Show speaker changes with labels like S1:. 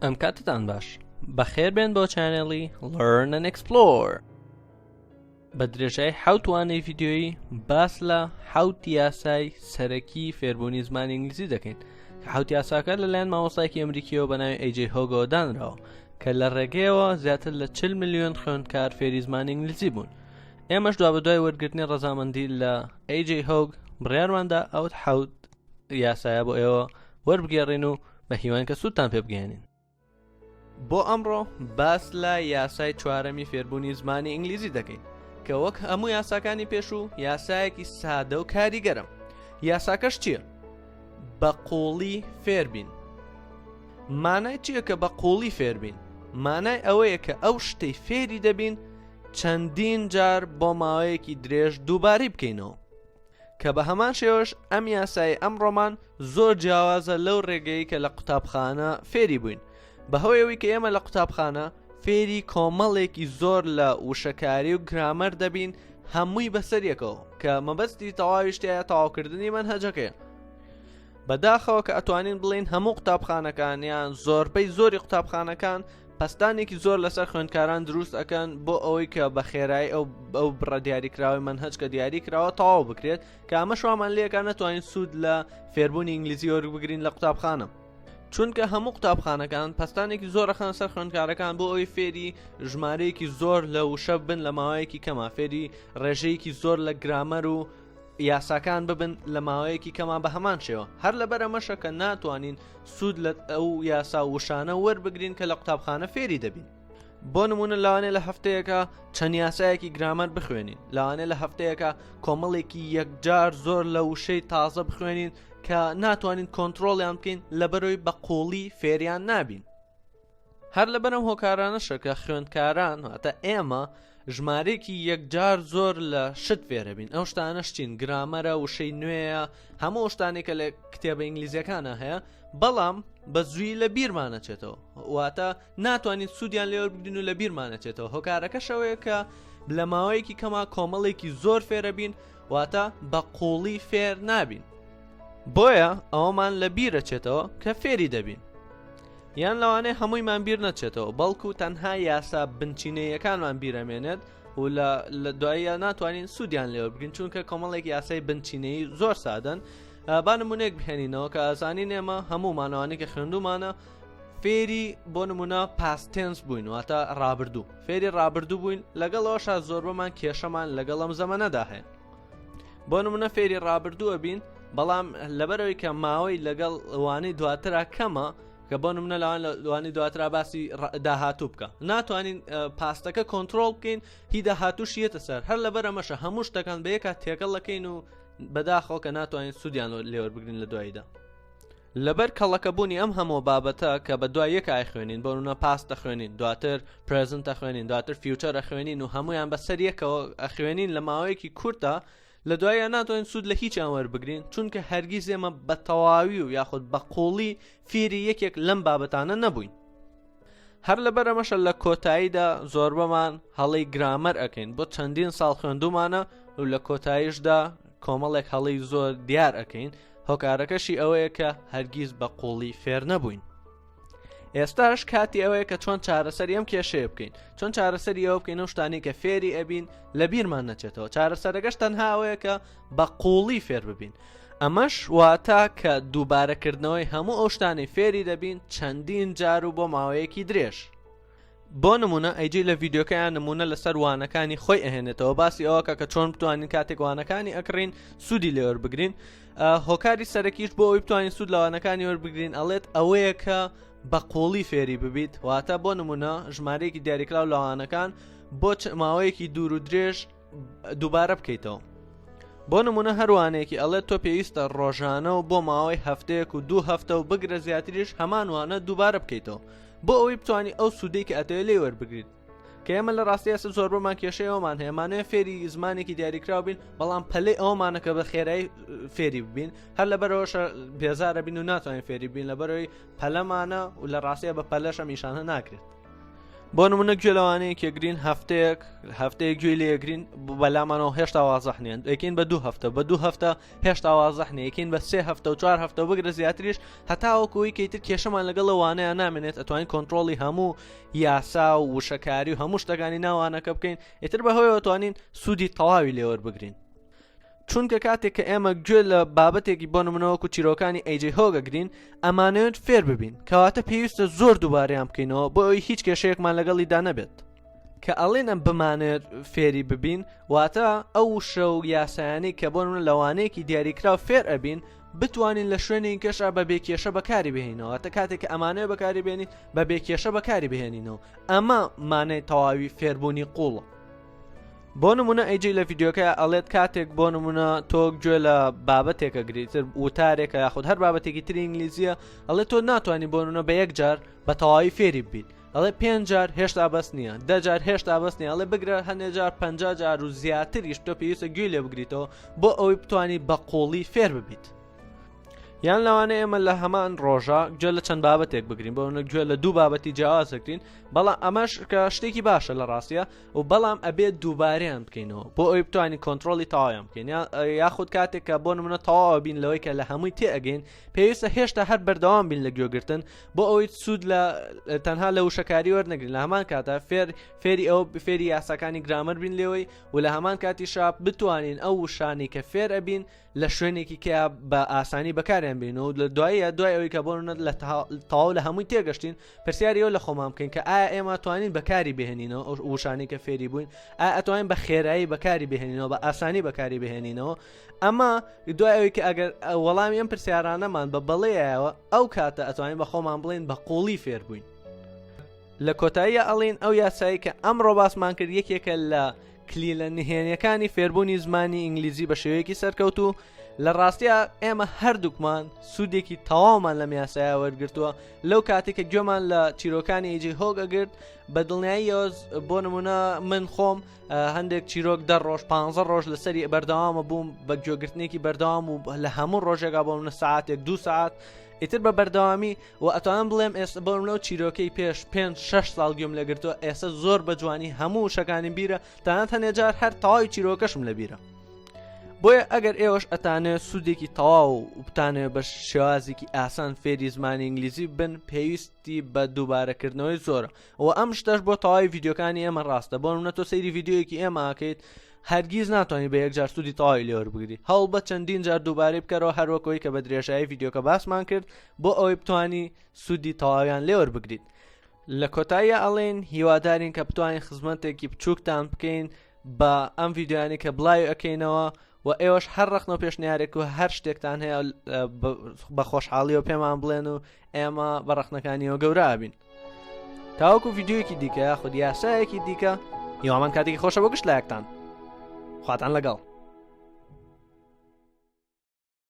S1: ئەم کاتتان باش بەخێربێن بۆ channel ی Learn and Explore بە درێژای حەوت وانەی ڤیدیۆیی باس لە حەوت یاسای سەرەکی فێربوونی زمانی ئینگلیزی دەکەین کە حەوت یاساکە لەلایەن مامۆستایەکی ئەمریکیەوە بە ناوی ئەیجی هۆگەوە دانراوە کە لە ڕێگەیەوە زیاتر لە 40 ملیۆن خوێندکار فێری زمانی ئینگلیزی بوون ئێمەش دوابەدوای وەرگرتنی ڕەزامەندی لە ئەیجی هۆگ بڕیارماندا ئەوت حەوت یاسایە بۆ ئێوە وەربگێڕین و بە هیوان کە سوودتان پێ بگەێنین بۆ ئەمڕۆ باس لە یاسای چوارەمی فێربوونی زمانی ئینگلیزی دەکەین کە وەک هەموو یاساکانی پێشوو یاسایەکی سادە و کاریگەرە یاساکەش چییە؟ بە قوڵی فێربین مانای چییە کە بە قوڵی فێربین مانای ئەوەیە کە ئەو شتەی فێری دەبین چەندین جار بۆ ماوەیەکی درێژ دووبارەی بکەینەوە کە بە هەمان شێوەش ئەم یاسای ئەمڕۆمان زۆر جیاوازە لەو ڕێگەی کە لە قوتابخانە فێری بووین بەهۆی ئەوەی کە ئێمە لە قوتابخانە فێری کۆمەڵێکی زۆر لە وشەکاری و گرامەر دەبین هەمووی بەسەر یەکەوە کە مەبەستی تەواوی شتەیە تەواوکردنی مەنهەجەکەیە بەداخەوە کە ئەتوانین بڵین هەموو قوتابخانەکان یان زۆربەی زۆری قوتابخانەکان پەستانێکی زۆر لەسەر خوێندکاران دروست ئەکەن بۆ ئەوەی کە بە خێرایی ئەو ئەو بڕە دیاریکراوی مەنهەج کە دیاری کراوە تەواو بکرێت کە ئەمەش وامان لێکا نەتوانین سوود لە فێربوونی ئینگلیزی وەربگرین لە قوتابخانە چونکە هەموو قوتابخانەکان پەستانێکی زۆر ئەخەن سەر خوێندکارەکان بۆ ئەوەی فێری ژمارەیەکی زۆر لە وشە بن لە ماوەیەکی کەما فێری ڕێژەیەکی زۆر لە گرامەر و یاساکان ببن لە ماوەیەکی کەما بە هەمان شێوە هەر لەبەر ئەمەشە کە ناتوانین سوود لە ئەو یاسا و وشانە وەربگرین کە لە قوتابخانە فێری دەبین بۆ نمونە لەوانەیە لە هەفتەیەکە چەند یاسایەکی گرامەر بخوێنین لەوانەیە لە هەفتەیەکە کۆمەڵێکی یەکجار زۆر لە وشەی تازە بخوێنین کە ناتوانین کۆنتترۆڵیان بکەین لەبەرەوەی بە قوڵی فێریان نابین هەر لەبەر ئەم هۆکارانەشە کە خوێندکاران واتە ئێمە ژمارەیەکی یەکجار زۆر لە شت فێرەبین ئەو شتانەش چین گرامەرە وشەی نوێیە هەموو ئەو شتانێک کە لە کتێبە ئینگلیزیەکانە هەیە بەڵام بە زووی لە بیرمانەچێتەوە واتە ناتوانین سوودیان لێوەربگرین و لە بیرمانەچێتەوە هۆکارەکەشەوەیە کە لە ماوەیەکی کەما کۆمەڵێکی زۆر فێرەبین واتە بە قوڵی فێر نابین بۆیە ئەوەمان لە بیرەچێتەوە کە فێری دەبین یان لەوانەیە هەموویمان بیر نەچێتەوە بەڵکو تەنها یاسا بنچینەیەکانمان بیرەمێنێت و لە دواییە ناتوانین سوودیان لێوە بگرین چونکە کۆمەڵێک یاسای بنچینەی زۆر سادەن با نمونەیەک بهێنینەوە کە ئازانین ئێمە هەموومانەوانی کە خوێندومانە فێری بۆ نمونە past tense بووین واتە ڕابردوو فێری ڕابردوو بووین لەگەڵەوەشا زۆربەمان کێشەمان لەگەڵ ئەم زەمەنەدا هەیە بۆ نمونە فێری ڕابردووە بین بەڵام لەبەرەوەی کە ماوەی لەگەڵ وانەی دواترا کەمە کە بۆ نمونە لەوان لە وانەی دواترا باسی داهاتوو بکە ناتوانین past ەکە کۆنتترۆل بکەین هی داهاتوو شیەتە سەر هەر لەبەر ئەمەشە هەموو شتەکان بە یەکا تێکەڵ دەکەین و بەداخەوە کە ناتوانین سوودیان لێوەربگرین لە دواییدا لەبەر کەڵەکەبوونی ئەم هەموو بابەتە کە بە دوای یەک ئایخوێنین بۆ نمونە past ئەخوێنین دواتر present ئەخوێنین دواتر future ئەخوێنین و هەمویان بەسەر یەکەوە ئەخوێنین لە ماوەیەکی کورتە لە دوایە ناتوانین سوود لە هیچیان وەربگرین چونکە هەرگیز ئێمە بە تەواوی و یاخود بە قوڵی فێری یەکێک لەم بابەتانە نەبووین هەر لەبەر ئەمەشە لە کۆتاییدا زۆربەمان هەڵەی گرامەر ئەکەین بۆ چەندین ساڵ خوێندومانە و لە کۆتاییشدا کۆمەڵێک هەڵەی زۆر دیار ئەکەین هۆکارەکەشی ئەوەیە کە هەرگیز بە قوڵی فێر نەبووین ئێستاش کاتی ئەوەیە کە چۆن چارەسەری ئەم کێشەیە بکەین چۆن چارەسەری ئەوە بکەین ئەو شتانی کە فێری ئەبین لە بیرمان نەچێتەوە چارەسەرەکەش تەنها ئەوەیە کە بە قوڵی فێر ببین ئەمەش واتە کە دووبارەکردنەوەی هەموو ئەو شتانەی فێری دەبین چەندین جار و بۆ ماوەیەکی درێژ. بۆ نمونە ئەیجی لە ڤیددیوکەیان نمونە لەسەر وانەکانی خۆی ئەهێنێتەوە باسی ئەوەکە کە چۆن بتوانین کاتێک وانەکانی ئەکڕین سوودی لێوەربگرین هۆکاری سەرەکیش بۆ ئەوی بتوانین سوود لەوانەکانی وەربگرین ئەڵێت ئەوەیە کە بە قوڵی فێری ببیت واتە بۆ نمونە ژمارەیەکی دیاریکراو لەوانەکان بۆ ماوەیەکی دوور و درێژ دووبارە بکەیتەوە بۆ نمونە هەروانێکی ئەڵێت تۆ پێویستە ڕۆژانە و بۆ ماوەی هەفتەیەک و دوو هەفتە و بگرە زیاتریش هەمان وانە دووبارە بکەیتەوە بۆ ئەوەی بتانی ئەو سوودەی کە ئەتەوێت لێ وەربگریت کە ئێمە لە ڕاستی ئێستا زۆربەمان کێشەی ئەومان هەیە مانەیە فێری زمانێکی دیاریکراو بین بەڵام پەلەی ئەومانە کە بە خێرایی فێری ببین هەر لەبەرەوەش بێزارە بین و ناتوانین فێری بین لەبەرەوەی پەلەمانە و لە ڕاستیە بە پەلەشە میشانە ناکرێت. بۆ نمونە گوێ لەوانەیە کێگرین هەفتەیەک هەفتەیە گوێی لێگرین بەلامانەوە هێشتا وازح نییە یەکین بە دوو هەفتە بە دوو هەفتە هێشتا وازح نییە یەکین بە سێ هەفتە و چوار هەفتە و بگرە زیاتریش هەتاوەکوی کەیتر کێشەمان لەگەڵ وانەیە نامێنێت ئەتوانین کۆنتترۆلی هەموو یاسا و وشەکاری و هەموو شتەکانی ناوانەکە بکەین ئیتر بەهۆیەوە توانین سوودی تەواوی لێوەربگرین. چونکە کاتێک کە ئێمە گوێ لە بابەتێکی بۆ نمونە وەکو چیرۆکانی ئەیجەی هۆگ ئەگرین ئەمانەوێت فێر ببین کەواتە پێویستە زۆر دووبارەیان بکەینەوە بۆ ئەوی هیچ کێشەیەکمان لەگەڵیدا نەبێت کە ئەڵێن ئەم بمانێت فێری ببین واتە ئەو وشە و یاسایانەی کە بۆ نمونە لەوانەیەکی دیاریکراو فێر ئەبین بتوانین لە شوێنێکی کەشا بە بێ کێشە بەکاری بهێنینەوە تا کاتێک کە ئەمانەوێت بەکاری بێنین بە بێ کێشە بەکاری بهێنینەوە ئەمە مانای تەواوی فێربوونی قوڵە. بۆ نمونە ئەیجی لە ڤیددیوکە ئەڵێت کاتێک بۆ نمونە تۆ گوێ لە بابەتێکە گریتر وتارێکە یاخود هەر بابەتێکی تری ئینگلیزیە ئەڵێ تۆ ناتوانانی بۆ نمونە بە یەک جار بە تەواوی فێری ببیت ئەڵێ پێ جار هێشتا بەس نییە دەجار هێشتا بەس نیە ئەڵێ بگرە هەندێ جار پ جار و زیاتریش تۆ پێویستە گوێ لێ بگریتەوە بۆ ئەوەی بتانی بە قوڵی فێر ببیت. یان لەوانەیە ئێمە لە هەمان ڕۆژە گوێ لە چەند بابەتێک بگرین بۆ گوێ لە دوو بابەتی جیاواز دەگرین بەڵام ئەمەش کە شتێکی باشە لە ڕاستە و بەڵام ئەبێت دووبارەیان بکەینەوە بۆ ئەوی بتوانین کۆنتترۆلی تەواویان بکەین یاخود کاتێک کە بۆ نمونە تەواوە بین لەوەی کە لە هەمووی تێ ئەگەین پێویستە هێشتا هەر بەردەوام بین لە گوێگرتن بۆ ئەوەی سوود لە تەنها لە وشەکاری وەرنەگرین لە هەمان کاتە فێر فێری ئەو فێری یاساکانی گرامەر بین لێەوەی و لە هەمان کاتیشا بتوانین ئەو وشانی کە فێر ئەبین لە شوێنێکی کە بە ئاسانی بەکاریان بین و لە دواییە دوای ئەوەی کە بۆ لە تەواو لە هەمووی تێگەشتین پرسیاری ئەو لە خۆمان بکەین کە ئایا ئێمە توانین بەکاری بهێنینەوە ئەو وشانی کە فێری بووین ئایا ئەتوانین بە خێرایی بەکاری بهێنینەوە بە ئاسانی بەکاری بهێنینەوە ئەمە دوای ئەوەی کە ئەگەر وەڵامی ئەم پرسیارانەمان بە بەڵێیەوە ئەو کاتە ئەتوانین بە خۆمان بڵێن بە قوڵی فێر بووین. لە کۆتاییا ئەڵێین ئەو یاسایی کە ئەمڕۆ باسمان کرد یەکێکە لە کلیلە نهێنیەکانی فێربوونی زمانی ئینگلیزی بە شێوەیەکی سەرکەوتوو لە ڕاستیا ئێمە هەردووکمان سوودێکی تەواومان لەم یاسایە وەرگرتووە لەو کاتێک کە گوێمان لە چیرۆکانی ئیجی هۆگ ئەگرت بە دڵنیاییەوە بۆ نمونە من خۆم هەندێک چیرۆک دە ڕۆژ پ ڕۆژ لەسەری بەردەوامە بووم بە گوێگرتنێکی بەردەوام و لە هەموو ڕۆژێکا بۆ منە ساعتێک دو ساعت ئیتر بە بەردەوامی و ئەتوانم بڵێم ئێستا بۆ منەوە چیرۆکەی پێش پێ شش ساڵ گوێم لەگرتووە ئێستا زۆر بە جوانی هەموو وشەکانیم بیرە تەنانەت هەنێ جار هەر تەواوی چیرۆکەشم لەبیرە بۆیە ئەگەر ئێوەش ئەتانێ سوودێکی تەواو و بتانێ بە شێوازێکی ئاسان فێری زمانی ئینگلیزی بن پێویستی بە دووبارەکردنەوەی زۆرە و ئەم شتەش بۆ تەواوی ڤیددیوکانی ئێمە ڕاستە بۆ منە تۆ سەیری ڤیددیوەکی ئێمەکەیت هەرگیز ناتوانانی بە یەکجار سوودی تەواوی لێوەربگری هەوڵ بە چەندین جار دووبارەی بکەرەوە هەروەکەوەی کە بە درێژایی ڤیددیوکە باسمان کرد بۆ ئەوەی بتانی سوودی تەواویان لێوەربگریت لە کۆتاییا ئەڵێن هیوادارین کە بتوانین خزمەتێکی بچووکتان بکەین بە ئەم ڤیددیوانی کە بڵاوی ئەەکەینەوە و ئێوەش هەر ڕەخنە و پێشنیارێک و هەر شتێکتان هەیە بە خۆشحاڵیەوە پێمان بڵێن و ئێمە بە ڕەخنەکانیەوە گەورە بین تاوەکو ڤیددیوەکی دیکە یاخود یاسایەکی دیکە هیوامان کاتێکی خۆشە بۆ گشت لایەکتان خواتان لەگەڵ.